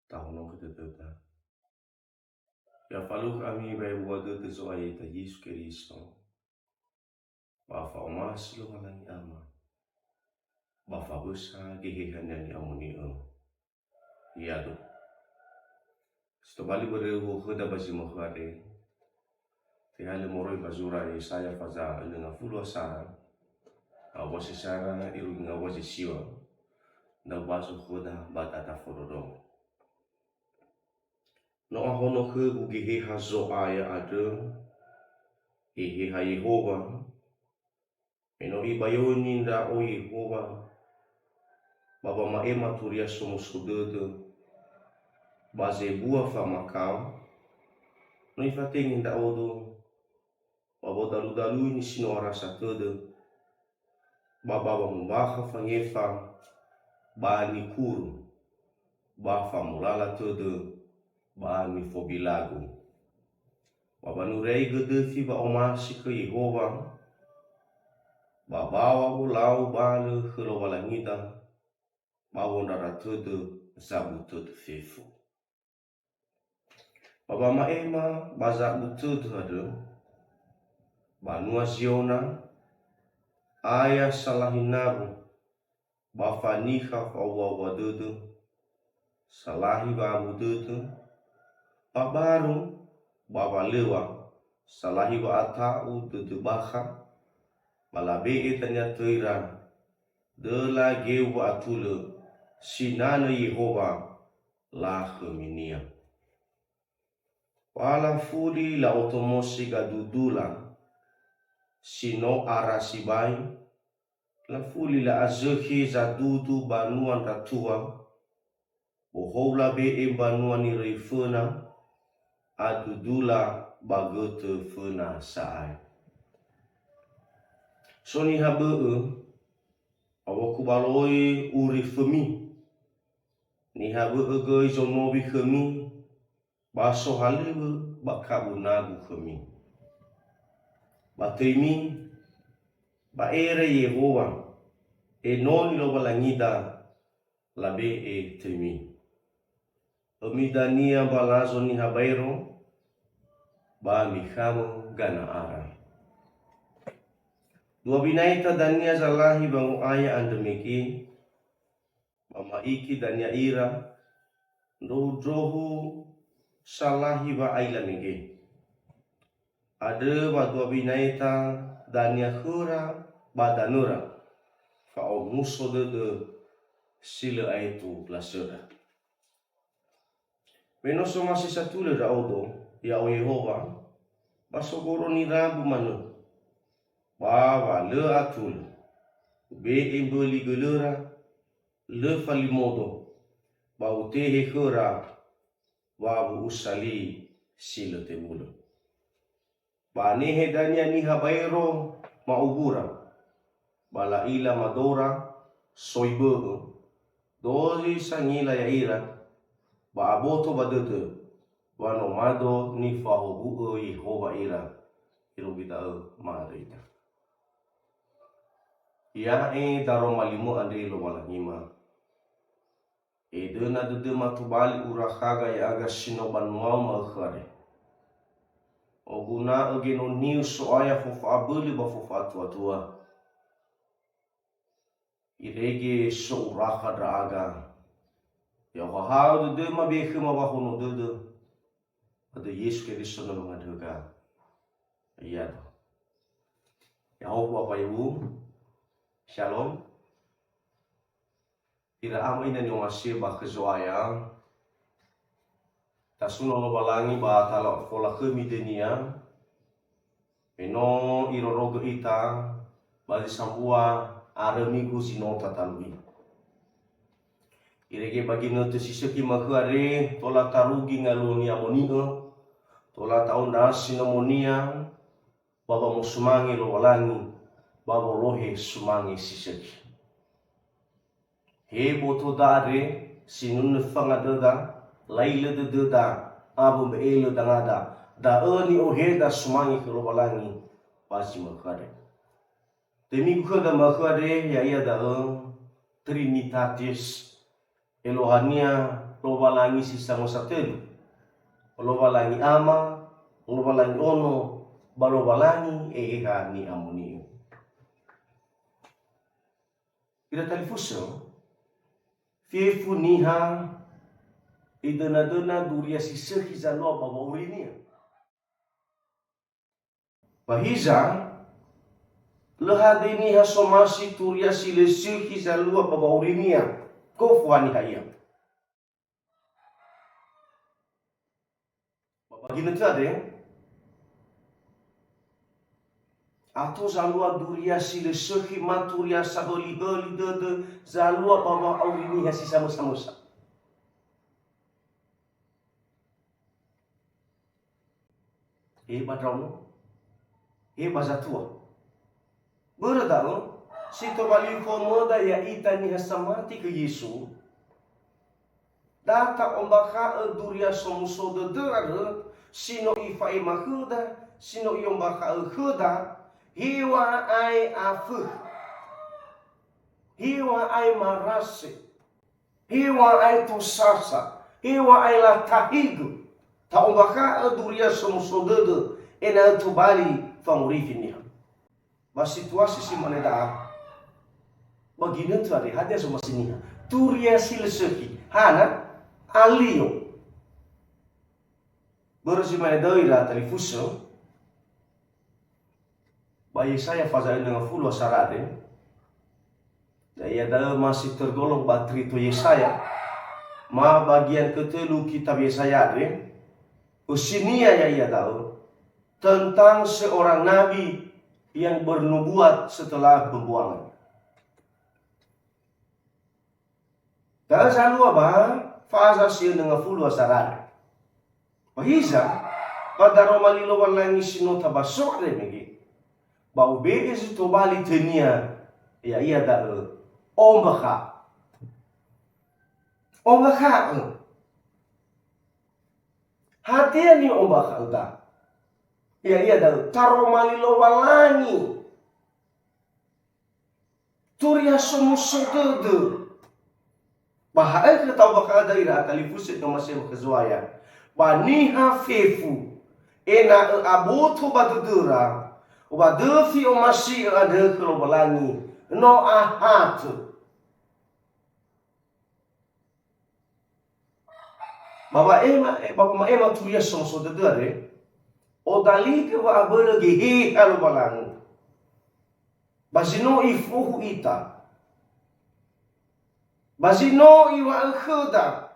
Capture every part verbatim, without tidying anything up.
Tahonogö dödöda. Ya falukha ami ba ebua dödö Zo'aya ya'ita Yesu Keriso. Ba fa'omasi Lowalangi Ama. Ba fawösa Geheha-Nia ni'amoni'ö. Ya'aduh. Si tobali börö huhuöda ba zi mökhö andre. Tehalö moroi ba zura Yesaya faza önö ngafulu asara. Awasi sara irugi ngawua zi siwa. Na ubaso khöda ba dada fondrondrongo. No ahono khögu Geheha Zo'aya andrö, Eheha Yehowa, me no ibayoni ndra'o Yehowa, ba wama'ema turia somuso dödö, ba zebua famakao, no ifatenge ndra'odo, ba wodaludalui nisi no arasa tödö, ba ba wamombakha fangefa, ba nikuru, ba famolala tödö, ba nifobilagu. Ba wanuriaigö döfi wa'omasi khö Yehowa, ba bawa wolau balö khö Lowalangida, ba wondrara tödö zabu tödö fefu. Ba wama'ema ba zabu tödö andrö, banua Ziona, aya salahi nawö, ba fanikha fa'owuawua dödö, salahi wa'abu dödö, ba baru, ba walöŵa, salahi wa'ata'u dödö bakha, ba labe'e dania töira, döla geu wa'atulö, sinanö Yehowa, lakhöminia. Ba lafuli la'otomosi gadudula si no ara sibai, lafuli la'azökhi zadudu banua ndratua, bohou labe'e mbanua niröi föna, adudula ba götö föna sa'ae. So niha bö'ö, awöku baloi urifömi. Niha bö'ö göi zonowi khömi, ba sohalöŵö ba kabu nagu khömi. Ba töimi, ba ere Yehowa, enoni Lowalangida, labe'e töimi. Ömi dania mbalazo niha baero, ba mikhamö gana'ara. Dua binaita dania zalahi wangu'aya andrö mege, ba ma'iki dania ira, ndrohu-ndrohu salahi wa'aila mege. Andrö wa dua binaita dania khöra ba danöra, fa'omuso dödö si lö aetu lasöndra. Me no somasi satulö ndra'odo, Ya'o Yehowa, ba sogoro nirabu manö, ba wa lö atulö. Ube'e mböli gölöra, lö falimodo, ba utehe khöra wawu'usa li si lö tebulö. Ba anehe dania niha baero ma'ubura, ba la'ila madora soi bö'ö, dozi sangila ya'ira, ba aboto ba dödö, wa no mado nifahowu'ö Yehowa ira, irugi da'ö ma'andrö ita. Ya'e daroma limö andre Lowalangima. Edöna dödöma tobali urakhaga ya'aga si no banuau ma'ökhö andre. Oguna'ö genoniu So'aya fofa'abölö ba fofa'atuatua. Irege so urakha ndra'aga. Ya'ohahau dödöma be khöma wahono dödö. Ba döi Yesu Keriso no mangandröga. Ya'aga. Ya'ahowu Bapak Ibu. Shalom. Ira ama ina ni'omasi'ö ba khö Zo'aya. Tasuno Lowalangi ba tala folakhömi dönia. Me no irorogö ita ba zi sambua arö migu zi no tatalui. Irege ba ginötö si sökhi ma'ökhö andre, tola tarugi ngaluo ni'amoni'ö, tola ta'ondrasi nomonia, ba wamosumange Lowalangi, ba wolohe sumange si sökhi. He botoda andre, sinunö fanga döda, lailö dödöda, awö mbe'elö dangada, da'ö ni'oheda sumange khö Lowalangi, ba zi ma'ökhö andre. Töi migu khöda ma'ökhö andre, ya'ia da'ö Trinitatis, eluahania Lowalangi si samösa tölu. Lowalangi Ama, Lowalangi Ono, ba Lowalangi Eheha Ni'amoni'ö. Ira talifusö, fefu niha idöna-döna duria si sökhi zalua ba wa'aurinia. Ba hiza, lö hadia niha somasi turia si lö sökhi zalua ba wa'aurinia, gofu haniha ia. Ba, ba ginötö andre, ato zalua duria si lö sökhi, ma turia sahölihöli dödö zalua ba wa'auri niha si samösamösa. He ba ndraono, he ba zatua. Börö da'ö, si tobali ufaomöda ya'ita niha samati khö Yesu, da ta'ombakha'ö duria somuso dödö andrö, si no ifa'ema khöda, si no i'ombakha'ö khöda, heŵa'ae afökha, heŵa'ae marase, heŵa'ae tosasa, heŵa'ae latahigö, ta'ombakha'ö duria somuso dödö, ena'ö tobali fangorifi niha. Ba situasi si mane da'a, ba ginötö andre, hadia zomasi niha? Turia si lö sökhi. Hana? Alio. Börö zi mane da'ö ira talifusö, ba Yesaya faza enö ngafulu asara andre, ya'ia da'ö ma si tergolong ba Trito Yesaya, ma bagian ketölu kitab Yesaya andre, ösinia ya'ia da'ö, tentang seorang nabi yang bernubuat setelah pembuangan. Da'ö zalua ba faza si enö ngafulu asara andre. Ba hiza, ba daroma li Lowalangi si no tabaso andre mege, ba ube'e zi tobali tönia, ya'ia da'ö, ombakha. Ombakha'ö. Hadia ni'ombakha'öda? Ya'ia da'ö, taroma li Lowalangi. Turia somuso dödö. Ba ha'ö khö ta'ombakha'öda ira atalifusö khö Masema khö Zo'aya. Ba niha fefu, ena'ö aboto ba dödöra, wa döfi omasi'ö andrö khö Lowalangi, no ahatö. Ba wa'ema, eh, ba wama'ema turia somuso dödö andre, odaligö wa'abölö Geheha Lowalangi. Ba zi no ifohu ita. Ba zi no iŵa'ö khöda.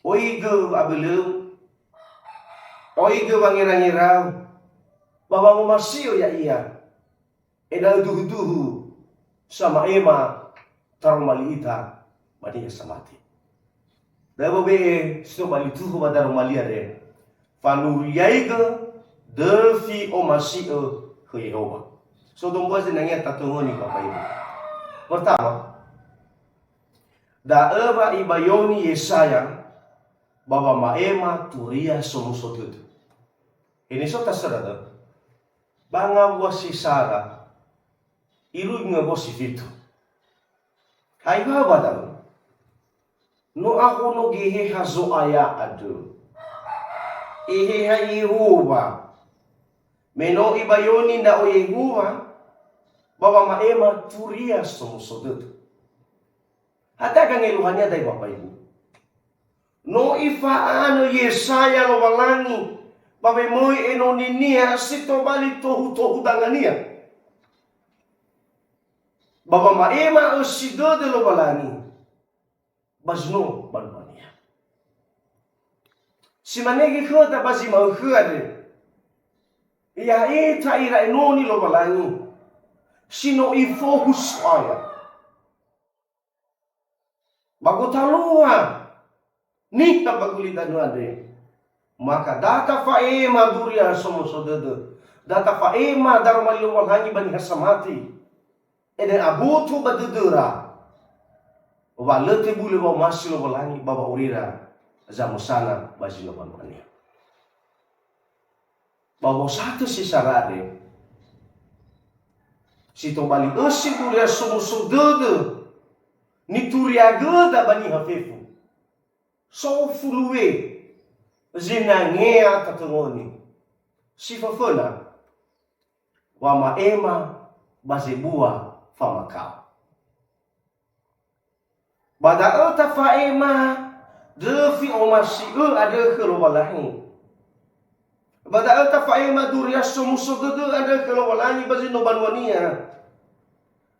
Oigö wa'abölöu, oigö wangerangera, ba wangomasi'ö ya'ia, ena'ö duhuduhu sama'ema taroma li ita ba niha samati. Da'ö be'e si tobali tuhu ba daroma li andre, fanuriaigö döfi omasi'ö khö Yehowa. So dombua zinangea tatongöni, Bapak Ibu. Pertama, da'ö wa ibayoni Yesaya ba wama'ema turia somuso dödö. Hene so tasöra da'ö. Ba ngawua si sara, irugi ngawua si fitu. Hai wa ba da'ö. No ahono Geheha Zo'aya andrö. Eheha Yehowa. Me no ibayoni ndra'o Yehowa, ba wama'ema turia somuso dödö. Hadia gangeluhania da'e, Bapak Ibu? No ifa'anö Yesaya Lowalangi ba wemöi enoninia si tobali tohu-tohu dangania. Ba wama'ema ösi dödö Lowalangi ba zi no banuania. Si mane göi khöda ba zi ma'ökhö andre, ya'ita ira enoni Lowalangi si no ifohu So'aya. Ba gotalua niha ba gulidanö andre, maka da tafa'ema duria somuso dödö, da tafa'ema daroma li Lowalangi ba niha samati. Ena'ö aboto ba dödöra, wa lö tebulö wa'omasi Lowalangi ba wa'aurira zamösana ba zi no banuania. Ba wosatö si sara andre, si tobali ösi duria somuso dödö, Nituriagöda ba niha fefu. So fulue zinangea tatöngonö. Si föföna, wama'ema ba zebua famakao. Ba da'ö tafa'ema döfi omasi'ö andrö khö Lowalangi. Ba da'ö tafa'ema duria somuso dödö andrö khö Lowalangi ba zi no banua-Nia.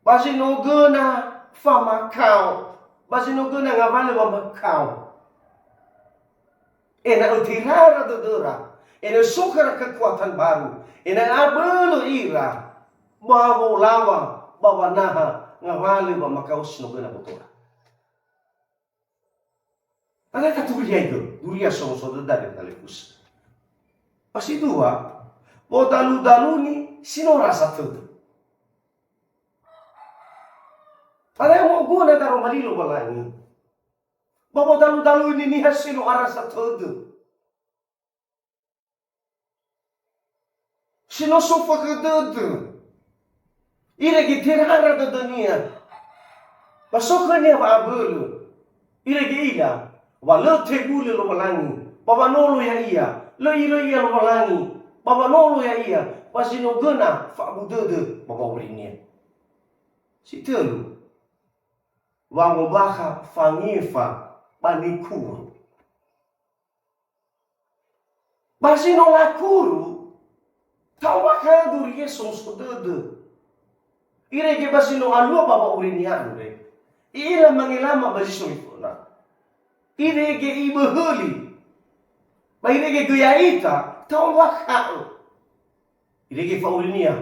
Ba zi no göna famakao. Ba zi no göna ngawalö wamakao. Ena'ö terara dödöra, ena'ö so khöra kekuatan baru, ena'ö abölö ira ba wolawa ba wanaha ngawalö wamakao si no göna botora. Hadia taturiaigö, duria somuso dödö dania talifusö. Ba si dua, wodaludaluni si no rasa tödö. Hadia moguna daroma li Lowalangi. Ba wodaludaluni niha si no arasa tödö. Si no so fakhö dödö. Irege terara dödönia. Ba so khönia wa'abölö. Irege ila, wa lö tebulö Lowalangi. Ba wanolo ya'ia. Lö iröi ia Lowalangi. Ba wanolo ya'ia. Ba si no göna fa'abu dödö ba wa'aurinia. Si tölu. Wangombakha fangefa ba nikuru. Ba si no lakuru, ta'ombakha'ö duria somuso dödö. Irege ba si no alua ba wa'aurinia andre. I'ila mangelama ba zi so miföna. Irege iböhöli. Ba irege göi ya'ita, ta'ombakha'ö. Irege fa'aurinia,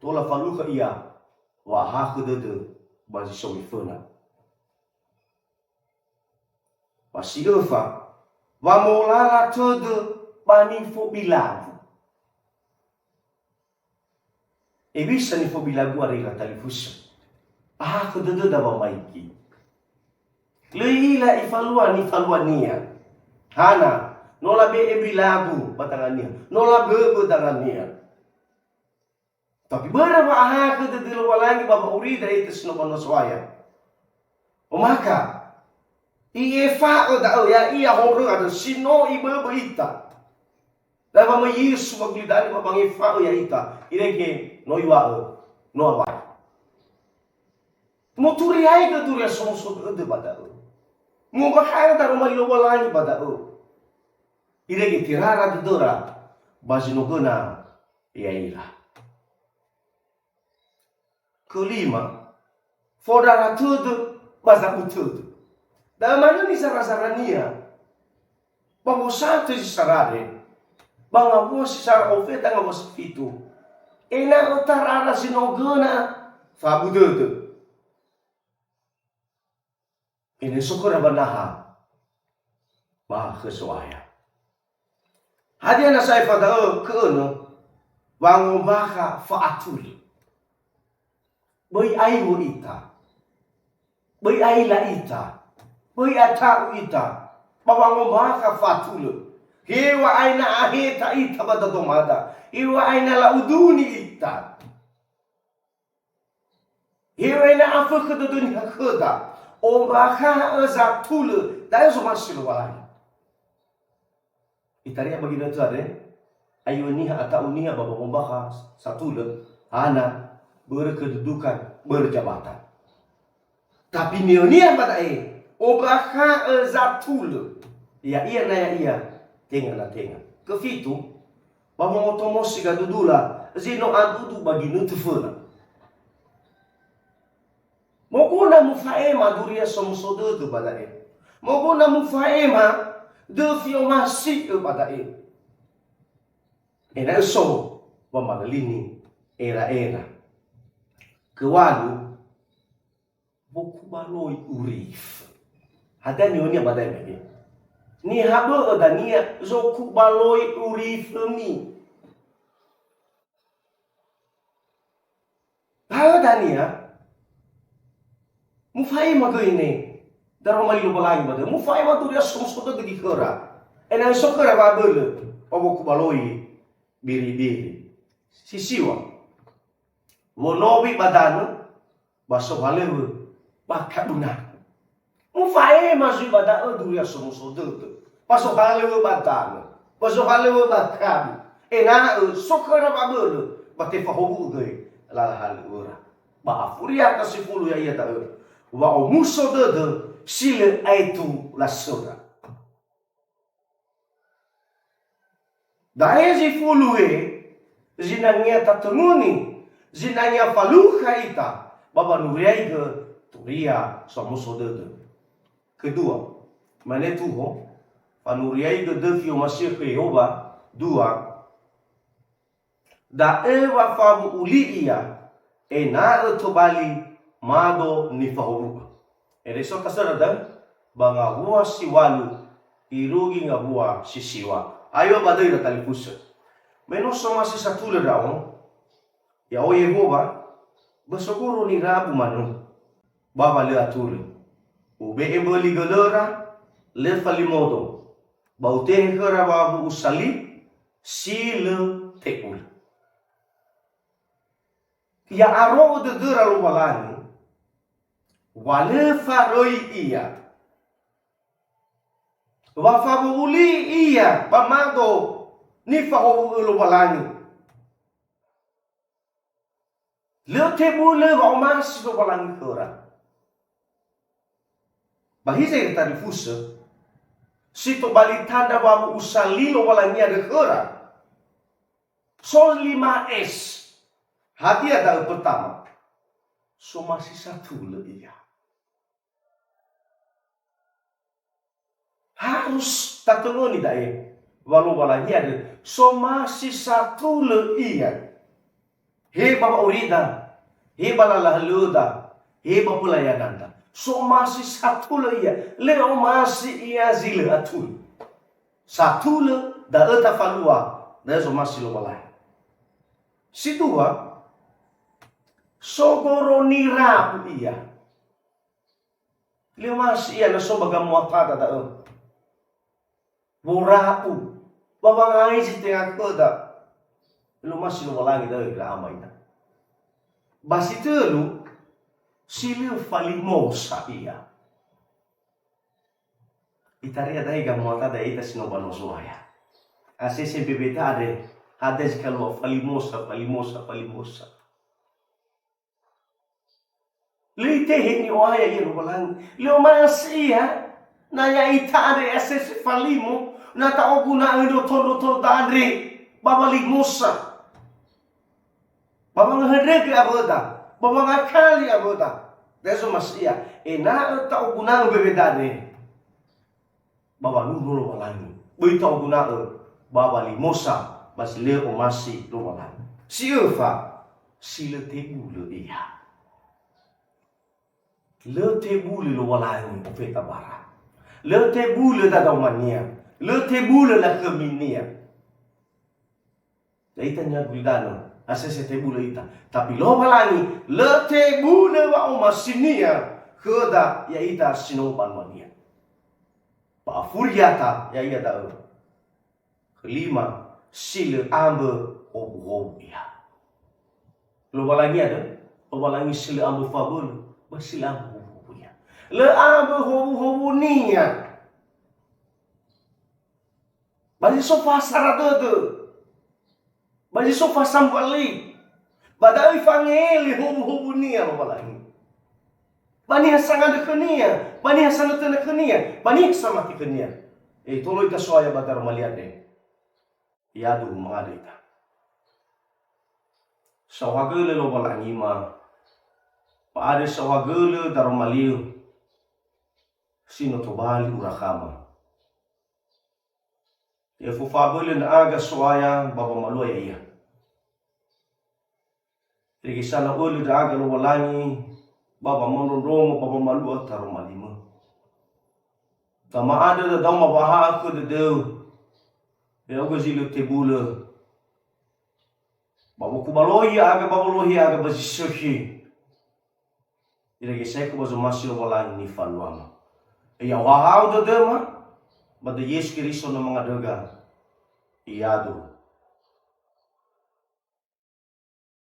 tola falukha ia. Wa'ahakhö dödö ba zi so miföna. Ba si öfa, wamolala tödö ba nifobilagu. Hewisa nifobilagu andre ira talifusö. Ahakhö dödöda wamaigi. Lö i'ila ifalua nifaluania. Hana, no labe'e bilagu ba dangania. No laböbö dangania. Tapi börö wa'ahakhö dödö Lowalangi ba wa'aurida ya'ita si no banua Zo'aya. Omaka, i'efa'ö da'ö ya'ia horö andrö si no iböbö ita. Da'ö wamöi Yesu ba gulidanö ba wangefa'ö ya'ita. Irege no iŵa'ö, no awai. Moturiaigö duria somuso dödö ba da'ö. Mombakha'ö daroma li Lowalangi ba da'ö. Irege terara dödöra ba zi no göna ya'ira. Kelima, fondrara tödö ba zabu tödö. Da'ö manö nizara-zarania. Ba wosatö zi sarare. Ba ngawua si sara ofeta ngawua si fitu. Ena'ö tarara zi no göna fa'abu dödö. Ena'ö so khöra ba naha ba khö Zo'aya. Hadia na sa'ae fada'ö? Ke'önö, wangombakha fa'atulö. Böi aiwö ita. Böi aila ita. Böi ata'u ita. Ba wangombakha fa'atulö. Heŵa'ae na aheta ita ba dadomada. Heŵa'ae na la'uduni ita. Heŵa'ae na afökhö dödö niha khöda, ombakha'ö zatulö, da'e zomasi Lowalangi. Itaria ba ginötö andre, aiwö niha, ata'u niha ba wangombakha satulö, hana, börö kedudukan, börö jabatan. Tapi niha-niha ba da'e, ombakha'ö zatulö, ya'ia na ya'ia, tenga na tenga. Kefitu, ba mongotomosi gadudula zi no adudu ba ginötö föna. Moguna mufa'ema duria somuso dödö ba da'e. Moguna mufa'ema döfi omasi'ö ba da'e. Ena'ö so wamalölini era-era. Kewalu, wokubaloi urifö. Hadia niŵa'önia ba da'e mege? Niha bö'ö dania, zokubaloi urifömi. Da'ö dania, mufa'ema göi ne, daroma li Lowalangi ba da'ö. Mufa'ema duria somuso dödö göi khöra. Ena'ö so khöra wa'abölö, ba wokubaloi biri-biri. Si siŵa. Wonowi ba danö, ba sohalöŵö ba kaduna. Ufaema zui ba da'ö duria somuso dödö. Ba zohalöŵö ba danö. Ba zohalöŵö ba kabu. Ena'ö so khöra wa'abölö, ba tefahowu'ö göi lala halöŵöra. Ba afuriata sifulu ya'ia da'ö, wa'omuso dödö si lö aetu lasöra. Da'e zi fulu he, zinangea tatöngöni, zinangea falukha ita, ba wanuriaigö turia somuso dödö. Kedua, mane tuho, fanuriaigö döfi omasi'ö khö Yehowa, dua, da'e wa fawu'u li ia, ena'ö tobali mado nifahowu'ö. Ere so tasöra da'ö, ba ngawua si walu, irugi ngawua si siwa. Ayo ba döi ra talifusö. Me no somasi satulö ndra'o, ya'o Yehowa, ba sogoro nirabu manö. Ba wa lö atulö. Ube'e mböli gölöra, lö falimodo. Ba utehe khöra wawu'u sali, si lö tebulö. Ya'aro'ö dödöra Lowalangi, wa lö faröi ia. Wa fawu'u li ia ba mado nifahowu'ö Lowalangi. Lö tebulö wa'omasi Lowalangi khöra. Ba hiza ira talifusö, si tobali tandra wawu'u sali Lowalangi andrö khöra. So lima S. Hadia da'ö? Pertama, somasi satulö ia. Harus tatöngöni da'e, wa Lowalangi andrö somasi satulö ia. He ba wa'aurida, he ba lala halöda, he ba pelayananda. Somasi satulö ia, lö omasi ia zi lö atulö. Satulö, da'ö tafalua, da'ö zomasi Lowalangi. Si dua, sogoro nirabu ia. Lö omasi ia na so ba gamuatada da'ö. Wora'u, ba wangai zi tenga khöda. Lö omasi Lowalangi da'ö ira ama ina. Ba si tölu, si lö falimosa ia. Itaria da'e gamuatada ya'ita si no ba no Zo'aya. Asese bebeda andre, hadia zi kalua falimosa, falimosa, falimosa. Lö itehe ni'o'aya ia Lowalangi. Lö omasi ia, na ya'ita andre asese falimo, na ta'oguna'ö ndroto-ndrotoda andre, ba walimosa. Ba wangahöndrögö awöda, ba wangakali awöda. Da'e zomasi ia, ena'ö ta'oguna'ö bebeda andre. Ba waluhu Lowalangi. Böi ta'oguna'ö ba walimosa, ba si lö omasi Lowalangi. Si öfa, si lö tebulö ia. Lö tebulö Lowalangi ofeta bara. Lö tebulö dadaomania. Lö tebulö lakhöminia. Ya'ita niha gulidanö, asese tebulö ita. Tapi Lowalangi, lö tebulö wa'omasinia khöda ya'ita si no banuania. Ba afuriata ya'ia da'ö. Kelima, si lö ambö howuhowu ia. Lowalangi andrö, Lowalangi si lö ambö fabölö, ba si lö ambö howuhowu ia. Lö ambö howuhowunia. Ba zi so fasara dödö. Ba zi so fasambali. Ba da'ö ifangele howuhowunia Lowalangi. Ba niha sangandrö khönia, ba niha sanötönö khönia, ba niha samati khönia. E, tolo ita So'aya ba daroma li andre. Ya'aduhu mangandrö ita. Saohagölö Lowalangima, ba andre saohagölö daroma liu si no tobali urakhama. Ya fofabölö ndra'aga So'aya ba wamalua ya'ia. Irege sa na öli ndra'aga Lowalangi ba wamondrondrongo ba wamalua taroma limö. Ba ma'andrö dadaoma wa'aha'a khö dödöu, ya'ugö zi lö tebulö. Ba wokubaloi ya'aga ba wolohe ya'aga ba zi sökhi. Irege saekhu ba zomasi Lowalangi nifaluama. Ya'ohahau dödöma, ba döi Yesu Keriso no mangandröga. Ya'aduhu.